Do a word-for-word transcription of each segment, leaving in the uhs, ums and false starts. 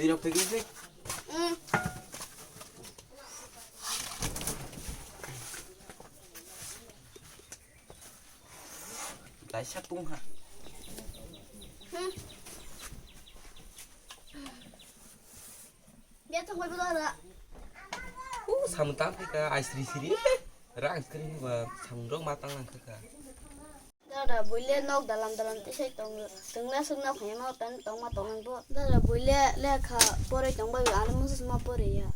Twi rok twi twi. Mm. Laisa tung ha. Hmm. Dia tong bai bula da. Uh, samung tang phi ka, ai sri sri. Rang kri ba samung rok ma tang lang kha ka. Dada, buile nok dalam dalam tisai tongo. Tengna sengna phai ma tan tongma tongmani bo. Dada, buile lekha poroi tongbai, ano musus ma poroi ya.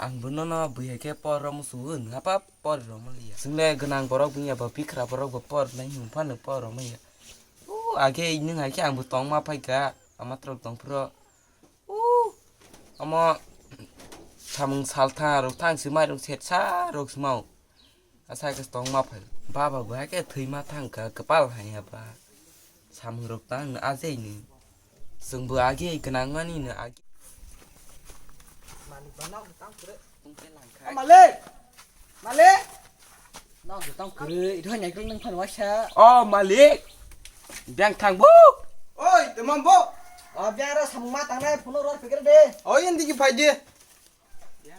Ang bo nono bui hai khe por ro musu wng, apa por ro ma liya. Swngle gwnang borok wng ya, ba bikra borok bo por nai hwn phano por ro ma ya. O, age nwng hai khe ang bo tongma phai kha, ama trok tong phro. Uh, omo samung saltha rok thang si mai rok set sa rok si mau. Asa ke tong ma phai. Baba bo ke thwi ma thang ka kapal hai ya ba. Samung rok tang no ajai ni. Sung bo age gwnang mani no age. Malik ba nok tang kure. Tung ke lang khai. Malik. Malik. Nok tang kure. Itu hanya kru nang phan wasa. Oh, Malik. Biang thang bo. Oi, temam bo. Oh, biang ra samung ma tang nai phone ror pikir de. Oi, endi ki phai de.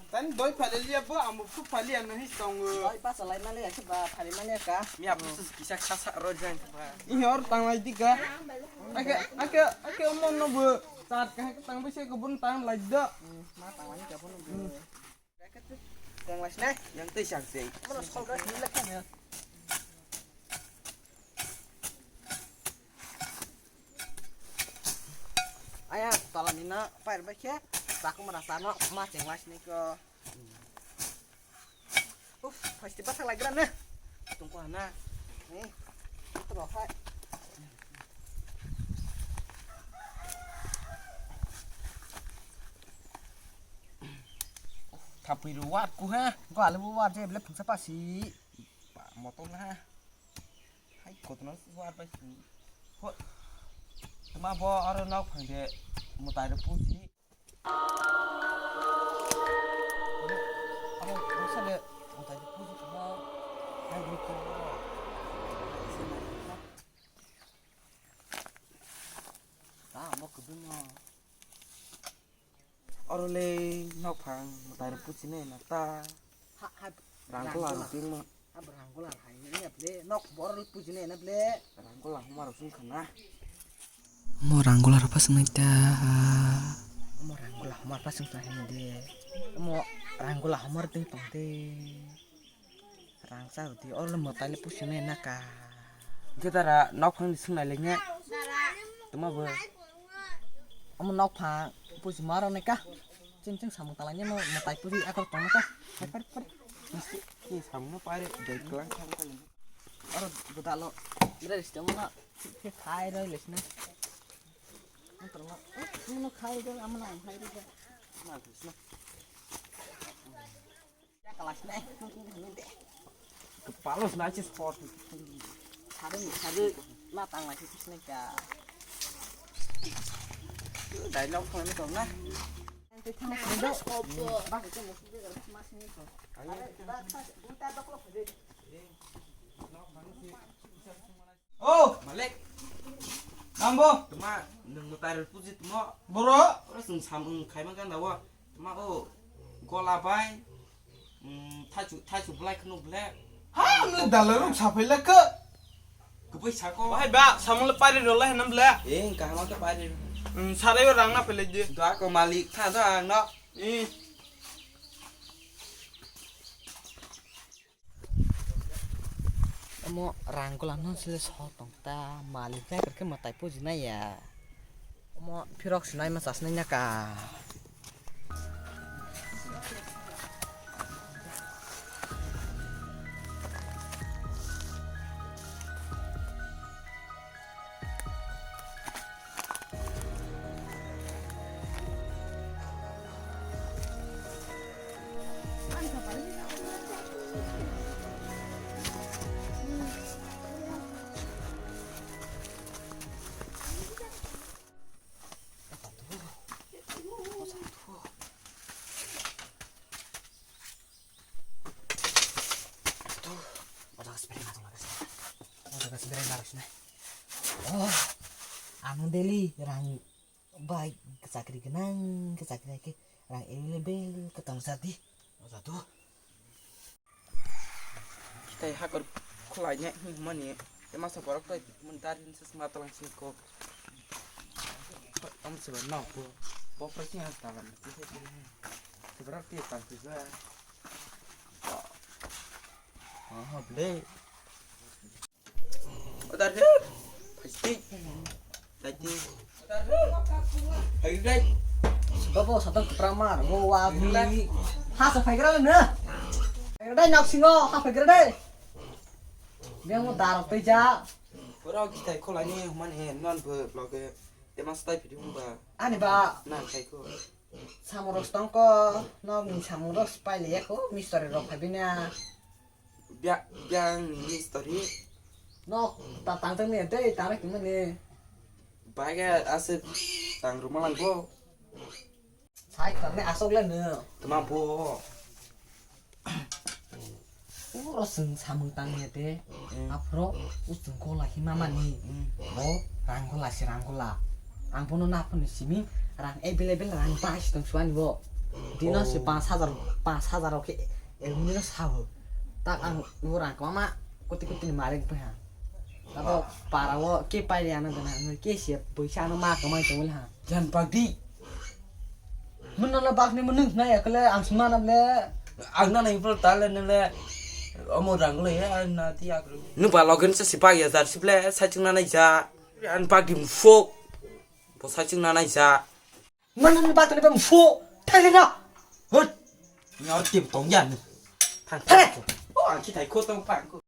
Tani doi phale liya bo, amo phu phale ano hi tongo. Doi pasa lai male ya ba phale male ka. Mi apu sus kisa kasa ro jang ba. Ihor tang lai dika. Ake, ake, ake omo no bo. Chat ka tang bo se ko bun tang lai do. Ma tang lai ka bun. Teng lai sne. Yang tei sang sei. Mana sol ka ni lek kan ya. Aya, tola ni na pair ba khe, takung mara sa no ma cheng lai sne ko. Uf, pasti basa lai gra na. Tung ko na. Ni. Ito ba hai. Thapui ru wat ku ha. Ko ale bu wat je ble phungsa pasi. Motor na ha. Hai, kotno war bai. Ho. Tuma bo aro nok phang de mutai ro puji. Aro, aro sale mutai ro puji tuma. Hai, ri ko. Ta mo kudum mo. Oro le nok phang mutai rok puchine na ta. Ha, ha, rang kola rok pingma. Abo rang kola hai ni ya ble. Nok bor puchine na ble. Rang kola huma rok sung khana. Mo rang kola rok pasung nai ta. Mo rang kola huma pasung ta hin de. Mo rang kola huma rok tong te. Rang cha rwdi, oro le mwtai le pusi nai na ka. Hwnkhe dara nok phang ni swngnai le nge. Tuma bo. Omo nok phang pusi ma rw nai ka. Chwng chwng samung tala nge mo mwtai pusi akhor tong ka. Phai phai phai. Ni samung no pare doi klang thang ka. Oro bwda lo. Bwda rista mo na. Khai roi le sna. Antro mo. Mo khai roi amna khai roi. Na sna. Kepala senai sih sport. Sari, sari, na tang lagi sih senai ka. Dai nok phone ni kau na. Bak itu musuh dia kalau masih ni kau. Ayo. Buta dok lo. O Malik. Nambo. Tuma, nwng mwtai rw puji tuma. Boro. Oro chwng samung khaima gana o. Tuma o gola bai. Mm, thaichu, thaichu belai kheno ble. Ha, nwng dalai rok saphai le khe. Kubui sako. Bahai ba, samung le pari rw lai hanam ble. Eh, kaham ke pari. Mm, sarai o rang na phele di. Do ako Malik, tha do ang no. Eh. Omo rang gola no sile so tong ta, malik jai khe mwtai puji nai ya. Omo phirok sinai ma chas nai na ka. Oh, ano daily rang Bai, chakri gwnang, chakri hai khe rang available khe tong sa di. O jadu. Kitai hakor khulai ne hwnmani. Te masa borok tai mun dar hin se sma talang sini ko. Am se ba no ko. Bo pra sini has talang. Te se borok te tang te sa. Aha, ble. Odar he. Pasti. Tadi. Hai dai. Babo, satan keteramar. Wo, wa, beli. Ha, sa phaigra le na. Phaigra dai, nak singo. Ha, phaigra dai. Dia mau darok teja. Borok kitai khulai ni hwnmani non bo loge. Te mas tai pidi hwnba. Ani ba. Na khai ko. Samung rok tong ko, nok ni samung rok pai le ya ko, mistori rok phai bini a. Bia-, biang ni mistori. Nok ta tang tang ni tei tang tang ni. Bai ga ase tang ruma lang bo. Sai kar ne asok le ne. Tuma bo. Uro chwng samung tangya de, aphro o chwng gola hima mani, bo rang gola se rang gola. Ang bono na phone simi rang available rang bai se tong suani bo. Dino se panch hajar, panch hajar oke, elmino sabo. Tak ang o rang kama koti koti ni malik pa ha. Abo para o ke pai ya na dana, ke se boisa no ma kamai tong ha. Jan pagdi. Mun nana bak ni mun nung na ya kele ang sima nam le. Ang nana info tal le nung le. Omo rang le ya na ti agro. Nung ba logen se sipak ya jar siple sa ching nana ja. An bak di mfok. Bo sa ching nana ja. Mun nana bak ni ba mfok. Thai le na. Hot. Ni or tim tong ya ni. Thang. Thang. Oh, ang ki thai ko tong pang ko.